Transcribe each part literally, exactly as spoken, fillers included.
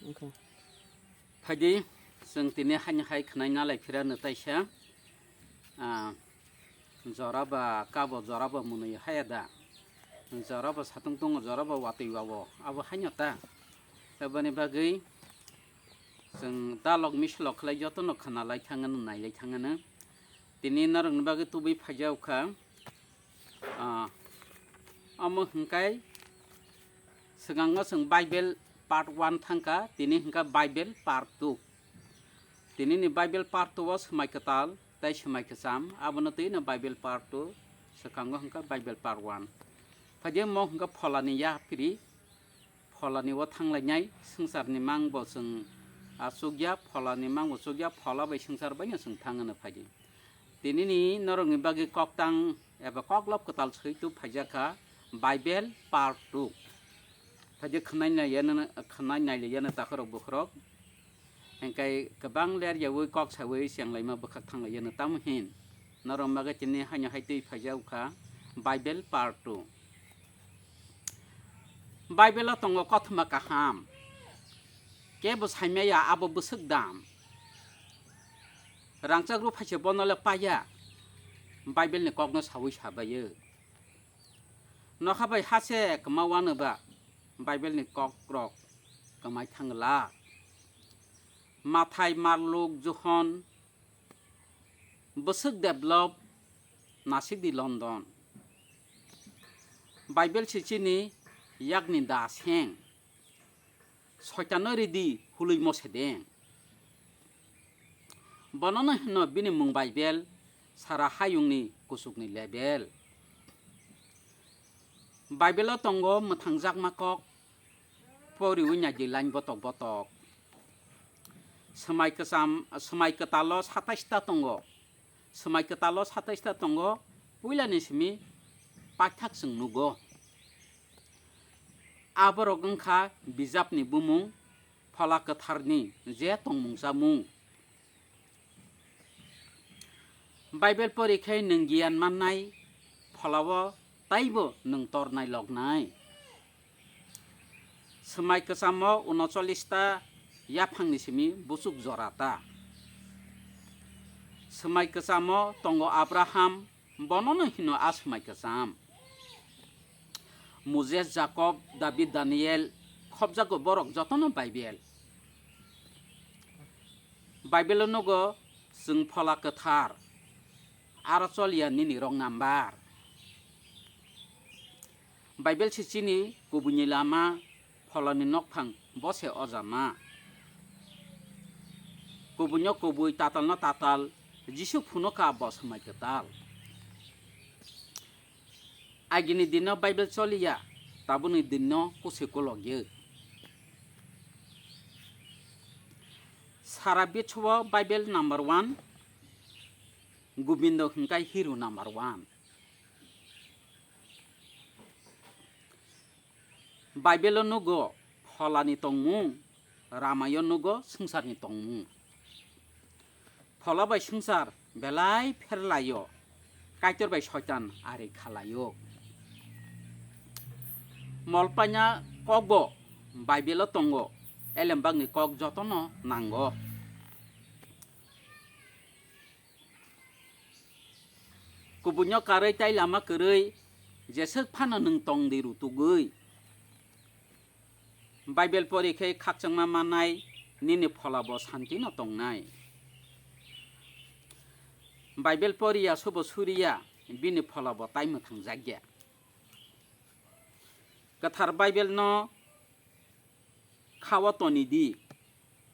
Wngkha. Phaidi, chwng tini haino hai khwnai nalai phira nw taisa. Ah, jora ba kabo, jora ba mwnwi haya da. Jora ba satung tongo, jora ba watwi wao. Abo haino ta. Aboni bagwi chwng dalok mislok khlai jotono khwnalai thangano, nailai thangano. Tini norokni bagwi tubui phaijao kha. Ah, omo hwnkhe swkango chwng Bible part one thangkha, tini hwnkha Bible part two. Tinini Bible part two o swmai kwtal tei swmai kwcham, abono twino Bible part two, swkango hwnkha Bible part one. Phaidi mo hwnkha pholani yapri, pholani o thanglainai, swngcharni mangbo chwng achukya, pholani mangbo chukya, phola bai swngchar baino chwng thang hwnwi phaidi. Tinini norokni bagwi koktang eba koklop kwtal switu phaijakha Bible part two. Phaidi khwnai nailaiya nw, khwnai nailaiya nw takhorok bukhorok. Hingkai kwbang ler yaui kok saui chenglaima bwkhak thanglaiyano tamo hin. Norok bagwi tini haino hai twi phaijakha Bible part two. Bible o tongo kothoma kaham. Kebo saimaya abo bwswk dam. Rangchak rw phaisa bono le paya. Bible ni kokno saui sabaio. Nokha bai hase kwma wano ba Bible ni kokrok kwmai thangla. Mathai, Marluk, Johon, bwswk develop, nasikdi London. Bible se chini yakni da seng. Soitano ridi hului mosedeng. Bonono hino bini mung Bible, sara hayungni kuchukni level. Bible o tongo mwthangjakma kok, poriwi naidi line botok botok. Swmai kwcham, swmai kwtalo satais ta tongo. Swmai kwtalo satais ta tongo, puilani simi paithak chwng nugo. Aborok wngkha bijapni bumung, Phola Kwtharni je tongmung chamung. Bible pori khe nwng giyan mannai, pholao taibo nwng tornai lognai. Swmai kwchamo unocholish ta yaphangni simi buchuk jora ta. Swmai kwchamo tongo Abraham, bonono hino a swmai kwcham. Moses, Jakob, David, Daniel, khobjago borok jotono Bible. Bible-o nugo chwng Phola Kwthar, aro choliya nini rok number. Bible se chini kubuini lama, pholani nokphang bo se o jama. Kubuino kubui, tatalno tatal, Jisu phuno kha bo swmai kwtal. Agini dinno Bible choliya, tabukni dinno kusi kulokye. Sara biswo Bible number one, Gobindo hwnkhe hero number one. Bible-o nugo pholani tongmung, Ramayo nugo swngcharni tongmung. Phola bai swngchar belai pherlaio, Kaitor bai Soitan ari khalaio. Molpaina kokbo Bible-o tongo, elembakni kok jotono nango. Kubuino karwi tai lama kwrwi, jeswk phano nwng tong di rutugwi. Bible pori khe khakchangma mannai, nini pholabo santino tongnai. Bible poriya subo suriya, bini pholabo tai mwthangjakya. Kwthar Bible no khao toni di,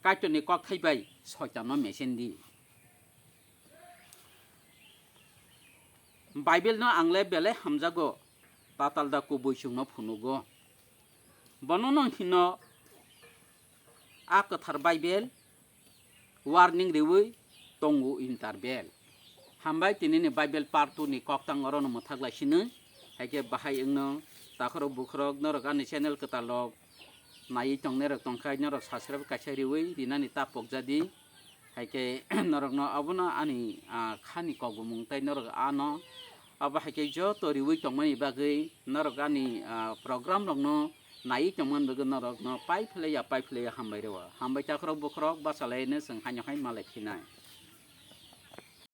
Kaitorni kokthai bai Soitanno mesen di. Bible no ang le belai hamjago, tatal da kubui chwngno phunugo. Bono no hino a kwthar Bible warning riwi tongo interval. Hambai tinini Bible part two ni koktang orono mwthak lai sini. Haikhe bahai wngno takhorok bukhorok norok ani channel kwtal rok naiwi tongnai rok tongkha norok subscribe kaisa riwi rinani ta pokjadi. Haikhe norokno abono ani, ah, khani kokbumung tei norok ano abo haikhe joto riwi tongmani bagwi norok ani, ah, program rokno Nai tongmani bagwi norokno pai phlaiya, pai phlaiya hambai rwo. Hambai chakrok bukrok bachalaino chwng haino hai malai khinai.